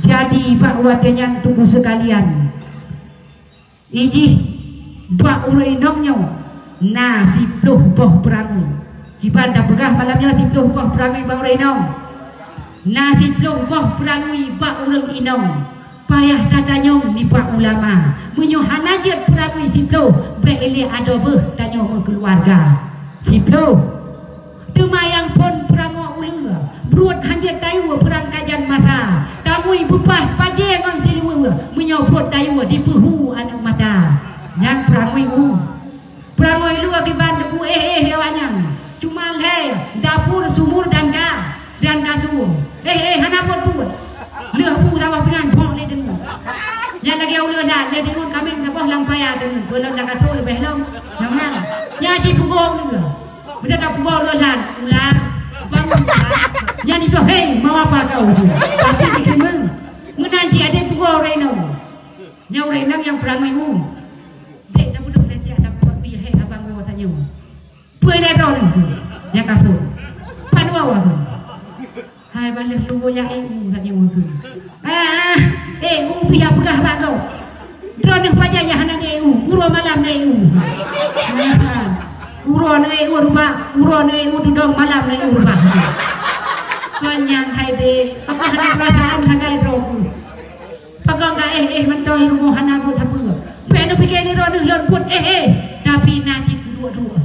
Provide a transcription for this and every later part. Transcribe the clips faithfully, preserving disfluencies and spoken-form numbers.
Jadi bak watée nyan teungku seukalian, ijih bak ureuëng inong nyoe na siploh boh peurangui. Kiban tapeugah malam nyoe siploh boh peurangui bak ureuëng inong. Na siploh boh peurangui bak ureuëng inong. Payah tatanyong nibak ulama. Meunyoe hana jeuet peurangui siploh, bék ilée adoe beuh tanyoe meukeuluwarga. Siploh. Teuma nyang phon peurangoe uleue, brot hanjeuet tayue peurang kajan masa. Tamui beupah pajée ngon siluweue, meunyoe brot tayue dipeuhu aneuëk mata. Nyan peurangui u. Peurangui luwa kiban teupeu éh-éh lewat nyan. Cuma lhée dapur, sumur dan ka, dan kasur. Éh-éh hana buet-buet. Lheueh bu saboh pingan bok lé deungon. Nyan lagée uleue that, lé deungon kaméng saboh lam paya deungon. Peulom lam kasur leubeh lom. Nyan meunan. Nyan jipugoe uleue. Meunyoe tapugoe uleue that, ulang. Bangun ulang. Nyan jidoh, "Hei, mau apa kau tu?" Tapi dikeumeung. Meunan cit até pugoe ureuëng inong. Nyan ureuëng inong nyang peurangui u. Dek, tabeudôh lé siat, tapugoe pih, "Hei, abang gua tanyoe." Peue lé droeneuh tu? Nyang ka phon. Pat dua ureuëng. Hai, ban lheueh tuwoe nyang éh u saja ureuëng tu. Ah, éh u pih nyang peugah bak gob. Droeneuh pajan nyang hana éh u, uroe malam éh u. Ah, uroe éh u rubah, uroe éh u tudong, malam éh u rubah. Kon nyang hai deh, apa hana perasaan sagai droe ku. Pakon ka éh-éh mantong i rumoh hana buet sapeue. Bék neupike lé droeneuh lôn buet éh-éh, tapi na cit duek-duek.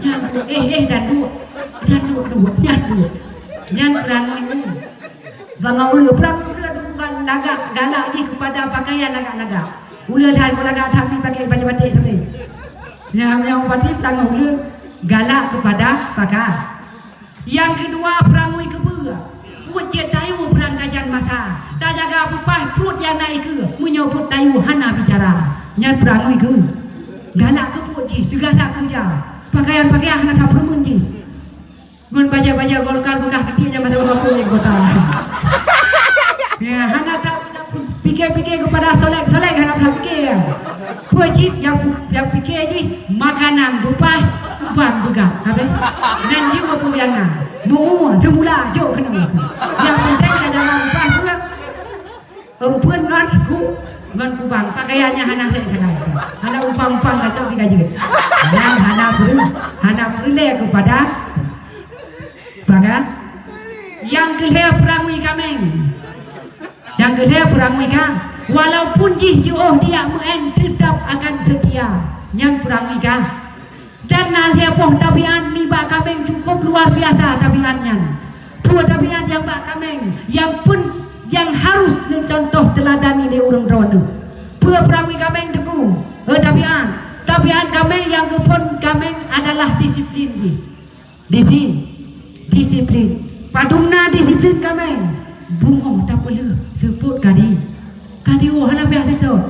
Nyan éh-éh dan duek, dan duek-duek, nyan duek. Nyan peurangui u. Bangai uleue, peurangui uleue bukan lagak, galak jih keupada pakaian lagak-lagak. Uleue lheueh lagak tapi pakai baju batik sabe. Nyang, nyang batik peurangui uleue galak keupada pakaian. Nyang keudua, peurangui keubeue. Buet jeuet tayue peurang kajan masa. Tajaga beupah pruet nyang na ikeue, meunyoe buet tayue hana bicara. Nyan peurangui keu. Galak keu buet jih, teugalak keu ja. Pakaian-pakaian hana tapeureumeun jih. Ngon bajée-bajée Golkar mudah keutik nyang masa waktu nyang kota. Ya, hana ta-, pike-pike keupada solek-solek hana tapike. Peue cit nyang, nyang pike jih makanan beupah, uban beugah. Habéh. Nyan jih peue nyang na. Mu, teumula jok keunoe. Nyang penting ka jalan beupah peue. Eumpeuen ngon ku, ngon kubang. Pakaian nyang hana sek sagai. Hana umpang-umpang kacok tiga jilid. Nyang hana peureulée, hana peureulée keupada Paga? Nyang keu lhée peurangui kaméng. Nyang keu lhée peurangui ka. Walaupun jih jiôh diak meu'en, teutap akan seutia. Nyan peurangui ka. Dan na lhée boh tabiat nibak kaméng cukup luar biasa tabiat nyan. Peue tabiat nyang bak kaméng, nyang pun, nyang harus neucontoh teuladani lé ureuëng droeneuh. Peue peurangui kaméng teungku? Eh, tabiat. Tabiat kaméng nyang geuphon kaméng adalah disiplin jih. Disi-, disiplin. Padum na disiplin kaméng? Beungoh tapeuleueh seupôt kadi. Kadi woe hana piah seutôt.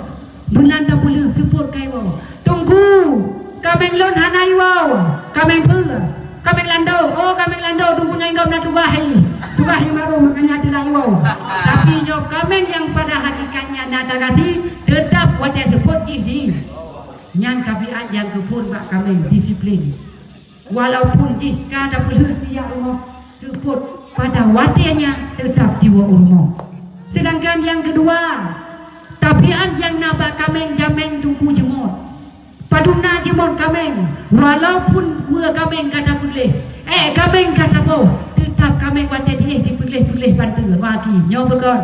Beunan tapeuleueh seupôt kai woe. Teungku, kaméng lôn hana iwoe. Kaméng peue? Kaméng lando. Oh, kaméng lando, teungku nyan gob na tugaih. Tugaih imaroh, makanya teulat iwoe. Tapi nyoe kaméng nyang pada hakikatnya na tagasi, teutap watée seupôt jih di. Nyan tabiat nyang geuphon bak kaméng, disiplin. Walaupun jih ka tapeuleueh siyak rumoh, seupôt pada watée nyan teutap jiwoe u rumoh. Seudangkan nyang keudua, tabiat nyang na bak kaméng jamén teungku jeumot. Padum na jeumot kaméng, walaupun weue kaméng ka tapeugléh, eh, kaméng ka taboh, teutap kaméng watée jiéh dipeugléh-peugléh banteue, maki nyoe beukon.